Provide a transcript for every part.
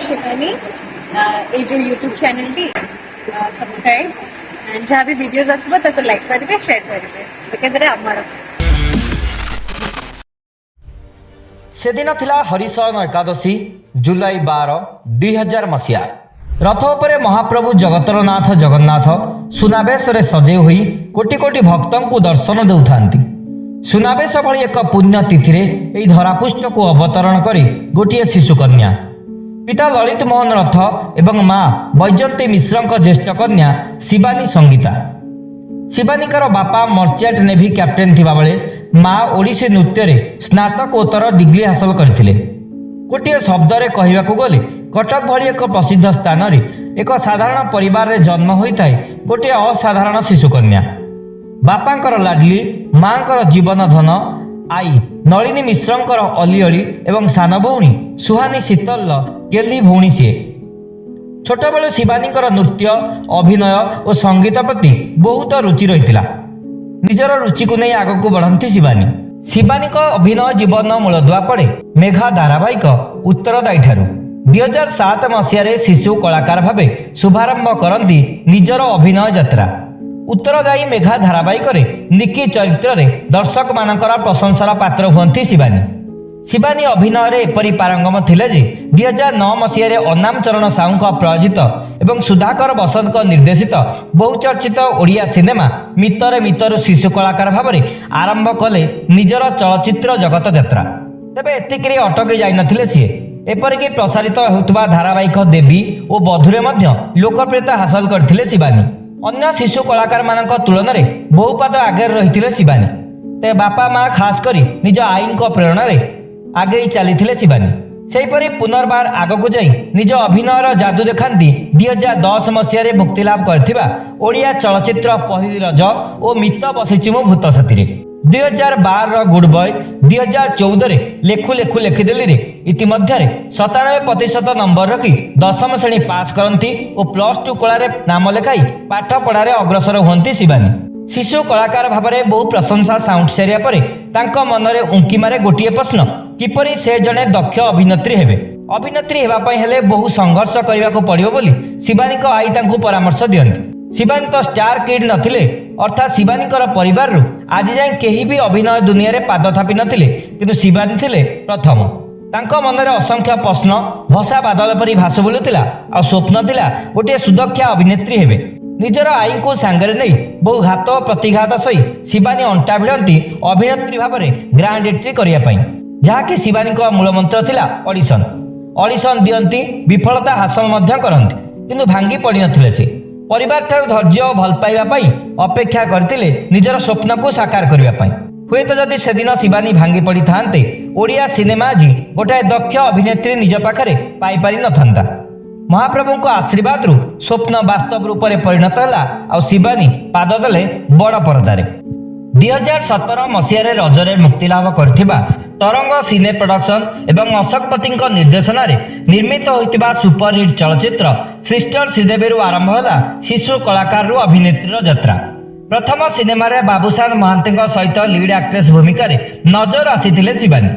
ଶିବାନୀ। ଏଇ ଯୋଉ YouTube ଚ୍ୟାନେଲଟି subscribe and ଯାହା ବି ଭିଡିଓଜ ଆସିବ, ତାକୁ ଲାଇକ୍ କରିବେ, ସେୟାର କରିବେ, because ଏଟା ଆମର। ସେଦିନ ଥିଲା ହରିଶୟନ ଏକାଦଶୀ, ଜୁଲାଇ 12, 2000 ମସିହା। ରଥ ଉପରେ ମହାପ୍ରଭୁ ଜଗତର ନାଥ ଜଗନ୍ନାଥ ସୁନାବେଶରେ ସଜେଇ ହୋଇ କୋଟି କୋଟି ଭକ୍ତଙ୍କୁ ଦର୍ଶନ ଦେଉଥାନ୍ତି। ସୁନାବେଶ ଭଳି ଏକ ପୁଣ୍ୟ ତିଥିରେ ଏହି ଧରାପୃଷ୍ଠକୁ ଅବତରଣ କରି ଗୋଟିଏ ଶିଶୁକନ୍ୟା, ପିତା ଲଳିତ ମୋହନ ରଥ ଏବଂ ମା ବୈଜୟନ୍ତୀ ମିଶ୍ରଙ୍କ ଜ୍ୟେଷ୍ଠ କନ୍ୟା ଶିବାନୀ ସଙ୍ଗୀତା। ଶିବାନୀଙ୍କର ବାପା ମର୍ଚାଣ୍ଟ ନେଭି କ୍ୟାପ୍ଟେନ୍ ଥିବାବେଳେ ମା ଓଡ଼ିଶୀ ନୃତ୍ୟରେ ସ୍ନାତକୋତ୍ତର ଡିଗ୍ରୀ ହାସଲ କରିଥିଲେ। ଗୋଟିଏ ଶବ୍ଦରେ କହିବାକୁ ଗଲେ, କଟକ ଭଳି ଏକ ପ୍ରସିଦ୍ଧ ସ୍ଥାନରେ ଏକ ସାଧାରଣ ପରିବାରରେ ଜନ୍ମ ହୋଇଥାଏ ଗୋଟିଏ ଅସାଧାରଣ ଶିଶୁକନ୍ୟା। ବାପାଙ୍କର ଲାଡଲି, ମାଙ୍କର ଜୀବନ ଧନ, ଆଈ ନଳିନୀ ମିଶ୍ରଙ୍କର ଅଲିଅଳି ଏବଂ ସାନ ଭଉଣୀ ସୁହାନୀ ଶୀତଲର ଗେହ୍ଲି ଭଉଣୀ ସିଏ। ଛୋଟବେଳୁ ଶିବାନୀଙ୍କର ନୃତ୍ୟ, ଅଭିନୟ ଓ ସଙ୍ଗୀତ ପ୍ରତି ବହୁତ ରୁଚି ରହିଥିଲା। ନିଜର ରୁଚିକୁ ନେଇ ଆଗକୁ ବଢ଼ନ୍ତି ଶିବାନୀ। ଶିବାନୀଙ୍କ ଅଭିନୟ ଜୀବନ ମୂଳଦୁଆ ପଡ଼େ ମେଘା ଧାରାବାହିକ ଉତ୍ତରଦାୟୀଠାରୁ। 2007 ମସିହାରେ ଶିଶୁ କଳାକାର ଭାବେ ଶୁଭାରମ୍ଭ କରନ୍ତି ନିଜର ଅଭିନୟ ଯାତ୍ରା। ଉତ୍ତରଦାୟୀ ମେଘା ଧାରାବାହିକରେ ନିକି ଚରିତ୍ରରେ ଦର୍ଶକମାନଙ୍କର ପ୍ରଶଂସାର ପାତ୍ର ହୁଅନ୍ତି ଶିବାନୀ। ଶିବାନୀ ଅଭିନୟରେ ଏପରି ପାରଙ୍ଗମ ଥିଲେ ଯେ 2009 ମସିହାରେ ଅନାମ ଚରଣ ସାହୁଙ୍କ ପ୍ରଯୋଜିତ ଏବଂ ସୁଧାକର ବସନ୍ତଙ୍କ ନିର୍ଦ୍ଦେଶିତ ବହୁଚର୍ଚ୍ଚିତ ଓଡ଼ିଆ ସିନେମା ମିତରେ ମିତରୁ ଶିଶୁ କଳାକାର ଭାବରେ ଆରମ୍ଭ କଲେ ନିଜର ଚଳଚ୍ଚିତ୍ର ଜଗତ ଯାତ୍ରା। ତେବେ ଏତିକିରେ ଅଟକି ଯାଇନଥିଲେ ସିଏ। ଏପରିକି ପ୍ରସାରିତ ହେଉଥିବା ଧାରାବାହିକ ଦେବୀ ଓ ବଧୂରେ ମଧ୍ୟ ଲୋକପ୍ରିୟତା ହାସଲ କରିଥିଲେ ଶିବାନୀ। ଅନ୍ୟ ଶିଶୁ କଳାକାରମାନଙ୍କ ତୁଳନାରେ ବହୁ ପାଦ ଆଗରେ ରହିଥିଲେ ଶିବାନୀ। ତେବେ ବାପା ମା, ଖାସ କରି ନିଜ ଆଈଙ୍କ ପ୍ରେରଣାରେ ଆଗେଇ ଚାଲିଥିଲେ ଶିବାନୀ। ସେହିପରି ପୁନର୍ବାର ଆଗକୁ ଯାଇ ନିଜ ଅଭିନୟର ଯାଦୁ ଦେଖାନ୍ତି 2010 ମସିହାରେ ମୁକ୍ତିଲାଭ କରିଥିବା ଓଡ଼ିଆ ଚଳଚ୍ଚିତ୍ର ପହିଲି ରଜ ଓ ମିତ ବସିଛି ମୁଁ ଭୂତ ସାଥିରେ। 2012ର ଗୁଡ୍ ବୟ, 2014ରେ ଲେଖୁ ଲେଖୁ ଲେଖିଦେଲିରେ ଇତିମଧ୍ୟରେ 97% ନମ୍ବର ରଖି ଦଶମ ଶ୍ରେଣୀ ପାସ୍ କରନ୍ତି ଓ +2 କଳାରେ ନାମ ଲେଖାଇ ପାଠ ପଢ଼ାରେ ଅଗ୍ରସର ହୁଅନ୍ତି ଶିବାନୀ। ଶିଶୁ କଳାକାର ଭାବରେ ବହୁ ପ୍ରଶଂସା ସାଉଁଟି ସାରିବା ପରେ ତାଙ୍କ ମନରେ ଉଙ୍କି ମାରେ ଗୋଟିଏ ପ୍ରଶ୍ନ, କିପରି ସେ ଜଣେ ଦକ୍ଷ ଅଭିନେତ୍ରୀ ହେବେ? ଅଭିନେତ୍ରୀ ହେବା ପାଇଁ ହେଲେ ବହୁ ସଂଘର୍ଷ କରିବାକୁ ପଡ଼ିବ ବୋଲି ଶିବାନୀଙ୍କ ଆଈ ତାଙ୍କୁ ପରାମର୍ଶ ଦିଅନ୍ତି। ଶିବାନୀ ତ ଷ୍ଟାର କିଡ୍ ନଥିଲେ, ଅର୍ଥାତ୍ ଶିବାନୀଙ୍କର ପରିବାରରୁ ଆଜି ଯାଏଁ କେହି ବି ଅଭିନୟ ଦୁନିଆରେ ପାଦ ଥାପି ନଥିଲେ। କିନ୍ତୁ ଶିବାନୀ ଥିଲେ ପ୍ରଥମ। ତାଙ୍କ ମନରେ ଅସଂଖ୍ୟ ପ୍ରଶ୍ନ ଭସା ବାଦଲ ପରି ଭାସୁ ବୁଲୁଥିଲା ଆଉ ସ୍ୱପ୍ନ ଥିଲା ଗୋଟିଏ ସୁଦକ୍ଷା ଅଭିନେତ୍ରୀ ହେବେ। ନିଜର ଆଈଙ୍କୁ ସାଙ୍ଗରେ ନେଇ ବହୁ ଘାତ ଓ ପ୍ରତିଘାତ ସହି ଶିବାନୀ ଅଣ୍ଟା ଭିଡ଼ନ୍ତି ଅଭିନେତ୍ରୀ ଭାବରେ ଗ୍ରାଣ୍ଡ ଏଣ୍ଟ୍ରି କରିବା ପାଇଁ, ଯାହାକି ଶିବାନୀଙ୍କ ମୂଳମନ୍ତ୍ର ଥିଲା ଅଡ଼ିସନ୍। ଅଡ଼ିସନ୍ ଦିଅନ୍ତି, ବିଫଳତା ହାସଲ ମଧ୍ୟ କରନ୍ତି, କିନ୍ତୁ ଭାଙ୍ଗି ପଡ଼ିନଥିଲେ ସେ। ପରିବାରଠାରୁ ଧୈର୍ଯ୍ୟ ଓ ଭଲ ପାଇବା ପାଇଁ ଅପେକ୍ଷା କରିଥିଲେ ନିଜର ସ୍ୱପ୍ନକୁ ସାକାର କରିବା ପାଇଁ। ହୁଏତ ଯଦି ସେଦିନ ଶିବାନୀ ଭାଙ୍ଗି ପଡ଼ିଥାନ୍ତେ, ଓଡ଼ିଆ ସିନେମା ଆଜି ଗୋଟାଏ ଦକ୍ଷ ଅଭିନେତ୍ରୀ ନିଜ ପାଖରେ ପାଇପାରିନଥାନ୍ତା। ମହାପ୍ରଭୁଙ୍କ ଆଶୀର୍ବାଦରୁ ସ୍ୱପ୍ନ ବାସ୍ତବ ରୂପରେ ପରିଣତ ହେଲା ଆଉ ଶିବାନୀ ପାଦ ଦେଲେ ବଡ଼ ପରଦାରେ। 2017 ମସିହାରେ ରଜରେ ମୁକ୍ତିଲାଭ କରିଥିବା ତରଙ୍ଗ ସିନେ ପ୍ରଡକ୍ସନ ଏବଂ ଅଶୋକ ପତିଙ୍କ ନିର୍ଦ୍ଦେଶନାରେ ନିର୍ମିତ ହୋଇଥିବା ସୁପରହିଟ୍ ଚଳଚ୍ଚିତ୍ର ସିଷ୍ଟର ଶ୍ରୀଦେବୀରୁ ଆରମ୍ଭ ହେଲା ଶିଶୁ କଳାକାରରୁ ଅଭିନେତ୍ରୀର ଯାତ୍ରା। ପ୍ରଥମ ସିନେମାରେ ବାବୁସାନ ମହାନ୍ତିଙ୍କ ସହିତ ଲିଡ୍ ଆକ୍ଟ୍ରେସ୍ ଭୂମିକାରେ ନଜର ଆସିଥିଲେ ଶିବାନୀ।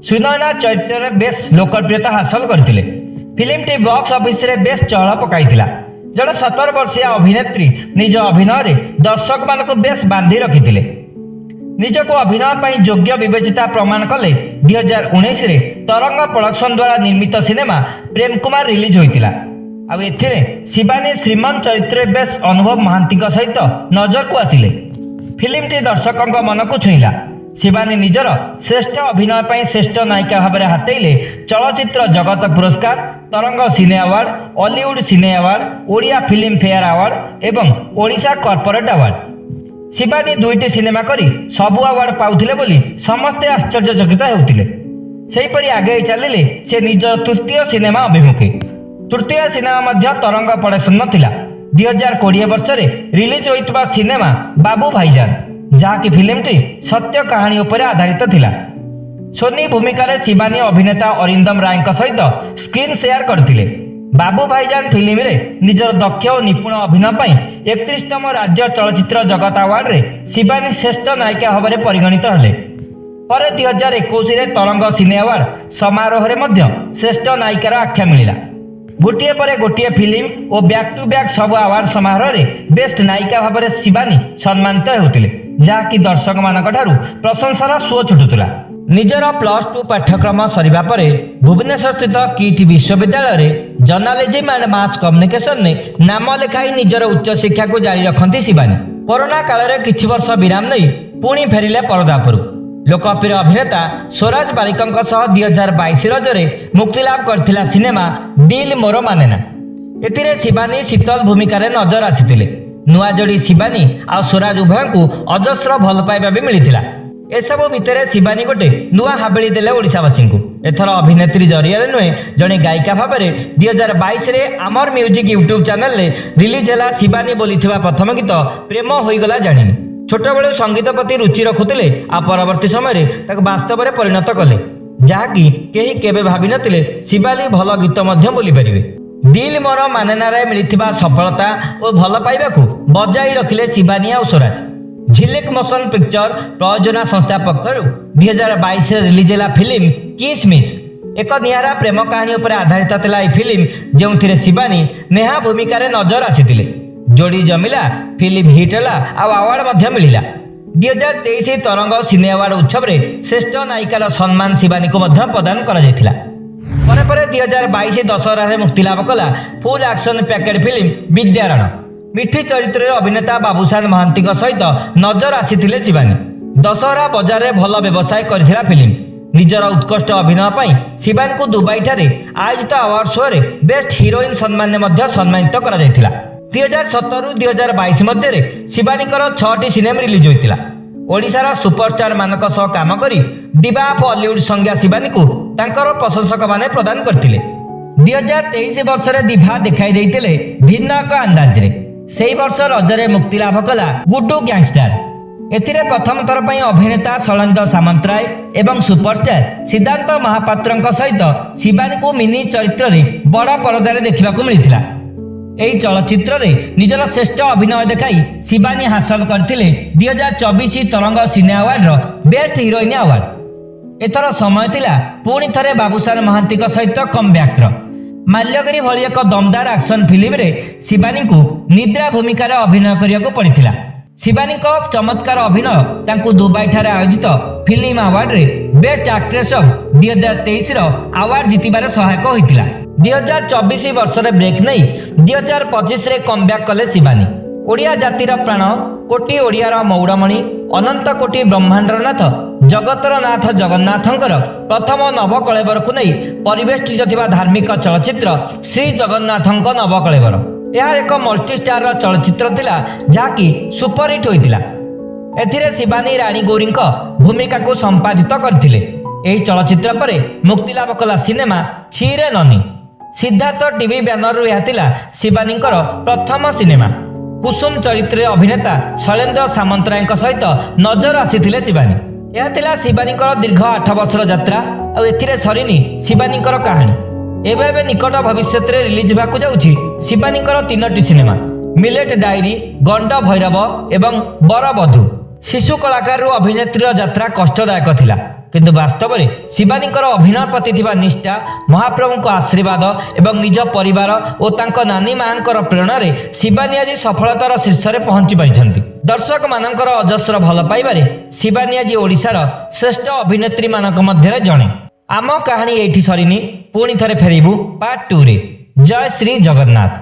ସୁନୟନା ଚରିତ୍ରରେ ବେଶ୍ ଲୋକପ୍ରିୟତା ହାସଲ କରିଥିଲେ। ଫିଲ୍ମଟି ବକ୍ସ ଅଫିସରେ ବେଶ୍ ଚହଳ ପକାଇଥିଲା। ଜଣେ 17 ବର୍ଷୀୟା ଅଭିନେତ୍ରୀ ନିଜ ଅଭିନୟରେ ଦର୍ଶକମାନଙ୍କୁ ବେଶ୍ ବାନ୍ଧି ରଖିଥିଲେ। ନିଜକୁ ଅଭିନୟ ପାଇଁ ଯୋଗ୍ୟ ବିବେଚିତା ପ୍ରମାଣ କଲେ। 2019ରେ ତରଙ୍ଗ ପ୍ରଡକ୍ସନ ଦ୍ୱାରା ନିର୍ମିତ ସିନେମା ପ୍ରେମ କୁମାର ରିଲିଜ୍ ହୋଇଥିଲା ଆଉ ଏଥିରେ ଶିବାନୀ ଶ୍ରୀମନ ଚରିତ୍ରରେ ବେଶ୍ ଅନୁଭବ ମହାନ୍ତିଙ୍କ ସହିତ ନଜରକୁ ଆସିଲେ। ଫିଲ୍ମଟି ଦର୍ଶକଙ୍କ ମନକୁ ଛୁଇଁଲା। ଶିବାନୀ ନିଜର ଶ୍ରେଷ୍ଠ ଅଭିନୟ ପାଇଁ ଶ୍ରେଷ୍ଠ ନାୟିକା ଭାବରେ ହାତେଇଲେ ଚଳଚ୍ଚିତ୍ର ଜଗତ ପୁରସ୍କାର, ତରଙ୍ଗ cine award, Ollywood cine award, Odia Filmfare award ଏବଂ ଓଡ଼ିଶା କର୍ପୋରେଟ୍ ଆୱାର୍ଡ। ଶିବାନୀ ଦୁଇଟି ସିନେମା କରି ସବୁ ଆୱାର୍ଡ ପାଉଥିଲେ ବୋଲି ସମସ୍ତେ ଆଶ୍ଚର୍ଯ୍ୟଚକିତ ହେଉଥିଲେ। ସେହିପରି ଆଗେଇ ଚାଲିଲେ ସେ ନିଜର ତୃତୀୟ ସିନେମା ଅଭିମୁଖେ। ତୃତୀୟ ସିନେମା ମଧ୍ୟ ତରଙ୍ଗ ପ୍ରଡକ୍ସନର ଥିଲା। 2020 ବର୍ଷରେ ରିଲିଜ୍ ହୋଇଥିବା ସିନେମା ବାବୁ ଭାଇଜାନ, ଯାହାକି ଫିଲ୍ମଟି ସତ୍ୟ କାହାଣୀ ଉପରେ ଆଧାରିତ ଥିଲା। ସୋନି ଭୂମିକାରେ ଶିବାନୀ ଅଭିନେତା ଅରିନ୍ଦମ ରାୟଙ୍କ ସହିତ ସ୍କ୍ରିନ୍ ସେୟାର କରିଥିଲେ। ବାବୁ ଭାଇଜାନ ଫିଲ୍ମରେ ନିଜର ଦକ୍ଷ ଓ ନିପୁଣ ଅଭିନୟ ପାଇଁ 31ତମ ରାଜ୍ୟ ଚଳଚ୍ଚିତ୍ର ଜଗତ ଆୱାର୍ଡରେ ଶିବାନୀ ଶ୍ରେଷ୍ଠ ନାୟିକା ଭାବରେ ପରିଗଣିତ ହେଲେ। ପରେ 2021ରେ ତରଙ୍ଗ ସିନେ ଆୱାର୍ଡ ସମାରୋହରେ ମଧ୍ୟ ଶ୍ରେଷ୍ଠ ନାୟିକାର ଆଖ୍ୟା ମିଳିଲା। ଗୋଟିଏ ପରେ ଗୋଟିଏ film O back to back ସବୁ ଆୱାର୍ଡ ସମାରୋହରେ ବେଷ୍ଟ ନାୟିକା ଭାବରେ ଶିବାନୀ ସମ୍ମାନିତ ହେଉଥିଲେ, ଯାହାକି ଦର୍ଶକମାନଙ୍କ ଠାରୁ ପ୍ରଶଂସାର ସୁଅ ଛୁଟୁଥିଲା। ନିଜର +2 ପାଠ୍ୟକ୍ରମ ସରିବା ପରେ ଭୁବନେଶ୍ୱରସ୍ଥିତ କିଟ୍ ବିଶ୍ୱବିଦ୍ୟାଳୟରେ ଜର୍ଣ୍ଣାଲିଜିମ୍ ଆଣ୍ଡ ମାସ୍ କମ୍ୟୁନିକେସନରେ ନାମ ଲେଖାଇ ନିଜର ଉଚ୍ଚଶିକ୍ଷାକୁ ଜାରି ରଖନ୍ତି ଶିବାନୀ। କରୋନା କାଳରେ କିଛି ବର୍ଷ ବିରାମ ନେଇ ପୁଣି ଫେରିଲେ ପରଦା ଉପରକୁ। ଲୋକପ୍ରିୟ ଅଭିନେତା ସ୍ୱରାଜ ବାରିକଙ୍କ ସହ 2022 ରଜରେ ମୁକ୍ତିଲାଭ କରିଥିଲା ସିନେମା ଦିଲ୍ ମୋର ମାନେନା। ଏଥିରେ ଶିବାନୀ ଶୀତଲ ଭୂମିକାରେ ନଜର ଆସିଥିଲେ। ନୂଆ ଯୋଡ଼ି ଶିବାନୀ ଆଉ ସ୍ୱରାଜ ଉଭୟଙ୍କୁ ଅଜସ୍ର ଭଲ ପାଇବା ବି ମିଳିଥିଲା। ଏସବୁ ଭିତରେ ଶିବାନୀ ଗୋଟେ ନୂଆ ହାବେଳି ଦେଲେ ଓଡ଼ିଶାବାସୀଙ୍କୁ। ଏଥର ଅଭିନେତ୍ରୀ ଜରିଆରେ ନୁହେଁ, ଜଣେ ଗାୟିକା ଭାବରେ 2022ରେ ଆମର ମ୍ୟୁଜିକ୍ ୟୁଟ୍ୟୁବ୍ ଚ୍ୟାନେଲରେ ରିଲିଜ୍ ହେଲା ଶିବାନୀ ବୋଲିଥିବା ପ୍ରଥମ ଗୀତ ପ୍ରେମ ହୋଇଗଲା ଜାଣିନି। ଛୋଟବେଳୁ ସଙ୍ଗୀତ ପ୍ରତି ରୁଚି ରଖୁଥିଲେ ଆଉ ପରବର୍ତ୍ତୀ ସମୟରେ ତାକୁ ବାସ୍ତବରେ ପରିଣତ କଲେ, ଯାହାକି କେହି କେବେ ଭାବିନଥିଲେ ଶିବାନୀ ଭଲ ଗୀତ ମଧ୍ୟ ବୋଲିପାରିବେ। ଦିଲ୍ ମୋର ମାନେନାରେ ମିଳିଥିବା ସଫଳତା ଓ ଭଲ ପାଇବାକୁ ବଜାଇ ରଖିଲେ ଶିବାନୀ ଆଉ ସ୍ୱରାଜ। ଝିଲିକ ମୋସନ ପିକ୍ଚର ପ୍ରଯୋଜନା ସଂସ୍ଥା ପକ୍ଷରୁ 2022ରେ ରିଲିଜ୍ ହେଲା ଫିଲ୍ମ କିସ୍ ମିସ୍। ଏକ ନିଆରା ପ୍ରେମ କାହାଣୀ ଉପରେ ଆଧାରିତ ଥିଲା ଏହି ଫିଲ୍ମ, ଯେଉଁଥିରେ ଶିବାନୀ ନେହା ଭୂମିକାରେ ନଜର ଆସିଥିଲେ। ଯୋଡ଼ି ଜମିଲା, ଫିଲ୍ମ ହିଟ୍ ହେଲା ଆଉ ଆୱାର୍ଡ ମଧ୍ୟ ମିଳିଲା। 2023 ତରଙ୍ଗ ସିନେ ଆୱାର୍ଡ ଉତ୍ସବରେ ଶ୍ରେଷ୍ଠ ନାୟିକାର ସମ୍ମାନ ଶିବାନୀକୁ ମଧ୍ୟ ପ୍ରଦାନ କରାଯାଇଥିଲା। ପରେ ପରେ 2022 ଦଶହରାରେ ମୁକ୍ତିଲାଭ କଲା ଫୁଲ୍ ଆକ୍ସନ୍ ପ୍ୟାକେଡ୍ ଫିଲ୍ମ ବିଦ୍ୟାରାଣ। ମିଠି ଚରିତ୍ରରେ ଅଭିନେତା ବାବୁସାନ ମହାନ୍ତିଙ୍କ ସହିତ ନଜର ଆସିଥିଲେ ଶିବାନୀ। ଦଶହରା ବଜାରରେ ଭଲ ବ୍ୟବସାୟ କରିଥିଲା ଫିଲ୍ମ। ନିଜର ଉତ୍କୃଷ୍ଟ ଅଭିନୟ ପାଇଁ ଶିବାନୀଙ୍କୁ ଦୁବାଇଠାରେ ଆୟୋଜିତ ଆୱାର୍ଡ ଶୋରେ ବେଷ୍ଟ ହିରୋଇନ୍ ସମ୍ମାନରେ ମଧ୍ୟ ସମ୍ମାନିତ କରାଯାଇଥିଲା। 2017ରୁ 2022 ମଧ୍ୟରେ ଶିବାନୀଙ୍କର ଛଅଟି ସିନେମା ରିଲିଜ୍ ହୋଇଥିଲା। ଓଡ଼ିଶାର ସୁପରଷ୍ଟାର ମାନଙ୍କ ସହ କାମ କରି ଡିଭା ଅଫ୍ ଅଲିଉଡ୍ ସଂଜ୍ଞା ଶିବାନୀକୁ ତାଙ୍କର ପ୍ରଶଂସକମାନେ ପ୍ରଦାନ କରିଥିଲେ। 2023 ବର୍ଷରେ ଦିଭା ଦେଖାଇ ଦେଇଥିଲେ ଭିନ୍ନ ଏକ ଅନ୍ଦାଜରେ। ସେହି ବର୍ଷ ରଜରେ ମୁକ୍ତିଲାଭ କଲା ଗୁଡୁ ଗ୍ୟାଙ୍ଗଷ୍ଟାର। ଏଥିରେ ପ୍ରଥମ ଥର ପାଇଁ ଅଭିନେତା ଶୈଳେନ୍ଦ୍ର ସାମନ୍ତରାୟ ଏବଂ ସୁପରଷ୍ଟାର ସିଦ୍ଧାନ୍ତ ମହାପାତ୍ରଙ୍କ ସହିତ ଶିବାନୀଙ୍କୁ ମିନି ଚରିତ୍ରରେ ବଡ଼ ପରଦାରେ ଦେଖିବାକୁ ମିଳିଥିଲା। ଏହି ଚଳଚ୍ଚିତ୍ରରେ ନିଜର ଶ୍ରେଷ୍ଠ ଅଭିନୟ ଦେଖାଇ ଶିବାନୀ ହାସଲ କରିଥିଲେ 2024 ତରଙ୍ଗ ସିନେ ଆୱାର୍ଡର ବେଷ୍ଟ ହିରୋଇନ୍ ଆୱାର୍ଡ। ଏଥର ସମୟ ଥିଲା ପୁଣି ଥରେ ବାବୁସାନ ମହାନ୍ତିଙ୍କ ସହିତ କମ୍ବ୍ୟାକ୍ର। ମାଲ୍ୟଗିରି ଭଳି ଏକ ଦମଦାର ଆକ୍ସନ୍ ଫିଲ୍ମରେ ଶିବାନୀଙ୍କୁ ନିଦ୍ରା ଭୂମିକାରେ ଅଭିନୟ କରିବାକୁ ପଡ଼ିଥିଲା। ଶିବାନୀଙ୍କ ଚମତ୍କାର ଅଭିନୟ ତାଙ୍କୁ ଦୁବାଇଠାରେ ଆୟୋଜିତ ଫିଲ୍ମ ଆୱାର୍ଡରେ ବେଷ୍ଟ ଆକ୍ଟ୍ରେସ୍ ଅଫ୍ 2023ର ଆୱାର୍ଡ ଜିତିବାରେ ସହାୟକ ହୋଇଥିଲା। 2024 ବର୍ଷରେ ବ୍ରେକ୍ ନେଇ 2025ରେ କମ୍ବ୍ୟାକ୍ କଲେ ଶିବାନୀ। ଓଡ଼ିଆ ଜାତିର ପ୍ରାଣ, କୋଟି ଓଡ଼ିଆର ମଉଡ଼ମଣି, ଅନନ୍ତ କୋଟି ବ୍ରହ୍ମାଣ୍ଡର ନାଥ, ଜଗତର ନାଥ ଜଗନ୍ନାଥଙ୍କର ପ୍ରଥମ ନବକଳେବରକୁ ନେଇ ପରିବେଷ୍ଟିତ ଥିବା ଧାର୍ମିକ ଚଳଚ୍ଚିତ୍ର ଶ୍ରୀ ଜଗନ୍ନାଥଙ୍କ ନବକଳେବର। ଏହା ଏକ ମଲ୍ଟିଷ୍ଟାରର ଚଳଚ୍ଚିତ୍ର ଥିଲା, ଯାହାକି ସୁପରହିଟ୍ ହୋଇଥିଲା। ଏଥିରେ ଶିବାନୀ ରାଣୀ ଗୌରୀଙ୍କ ଭୂମିକାକୁ ସମ୍ପାଦିତ କରିଥିଲେ। ଏହି ଚଳଚ୍ଚିତ୍ର ପରେ ମୁକ୍ତିଲାଭ କଲା ସିନେମା ଛିରେ ନନି। ସିଦ୍ଧାର୍ଥ ଟିଭି ବ୍ୟାନରରୁ ଏହା ଥିଲା ଶିବାନୀଙ୍କର ପ୍ରଥମ ସିନେମା। କୁସୁମ ଚରିତ୍ରରେ ଅଭିନେତା ଶୈଳେନ୍ଦ୍ର ସାମନ୍ତରାୟଙ୍କ ସହିତ ନଜର ଆସିଥିଲେ ଶିବାନୀ। ଏହା ଥିଲା ଶିବାନୀଙ୍କର ଦୀର୍ଘ 8 ବର୍ଷର ଯାତ୍ରା। ଆଉ ଏଥିରେ ସରିନି ଶିବାନୀଙ୍କର କାହାଣୀ। ଏବେ ଏବେ ନିକଟ ଭବିଷ୍ୟତରେ ରିଲିଜ୍ ହେବାକୁ ଯାଉଛି ଶିବାନୀଙ୍କର ତିନୋଟି ସିନେମା, ମିଲେଟ୍ ଡାଏରୀ, ଗଣ୍ଡ ଭୈରବ ଏବଂ ବରବଧୂ। ଶିଶୁ କଳାକାରରୁ ଅଭିନେତ୍ରୀର ଯାତ୍ରା କଷ୍ଟଦାୟକ ଥିଲା, କିନ୍ତୁ ବାସ୍ତବରେ ଶିବାନୀଙ୍କର ଅଭିନୟ ପ୍ରତି ଥିବା ନିଷ୍ଠା, ମହାପ୍ରଭୁଙ୍କ ଆଶୀର୍ବାଦ ଏବଂ ନିଜ ପରିବାର ଓ ତାଙ୍କ ନାନୀ ମାଙ୍କର ପ୍ରେରଣାରେ ଶିବାନୀ ଆଜି ସଫଳତାର ଶୀର୍ଷରେ ପହଞ୍ଚି ପାରିଛନ୍ତି। ଦର୍ଶକମାନଙ୍କର ଅଜସ୍ର ଭଲ ପାଇବାରେ ଶିବାନୀ ଆଜି ଓଡ଼ିଶାର ଶ୍ରେଷ୍ଠ ଅଭିନେତ୍ରୀମାନଙ୍କ ମଧ୍ୟରେ ଜଣେ। ଆମ କାହାଣୀ ଏଇଠି ସରିନି। ପୁଣି ଥରେ ଫେରିବୁ ପାର୍ଟ 2ରେ। ଜୟ ଶ୍ରୀ ଜଗନ୍ନାଥ।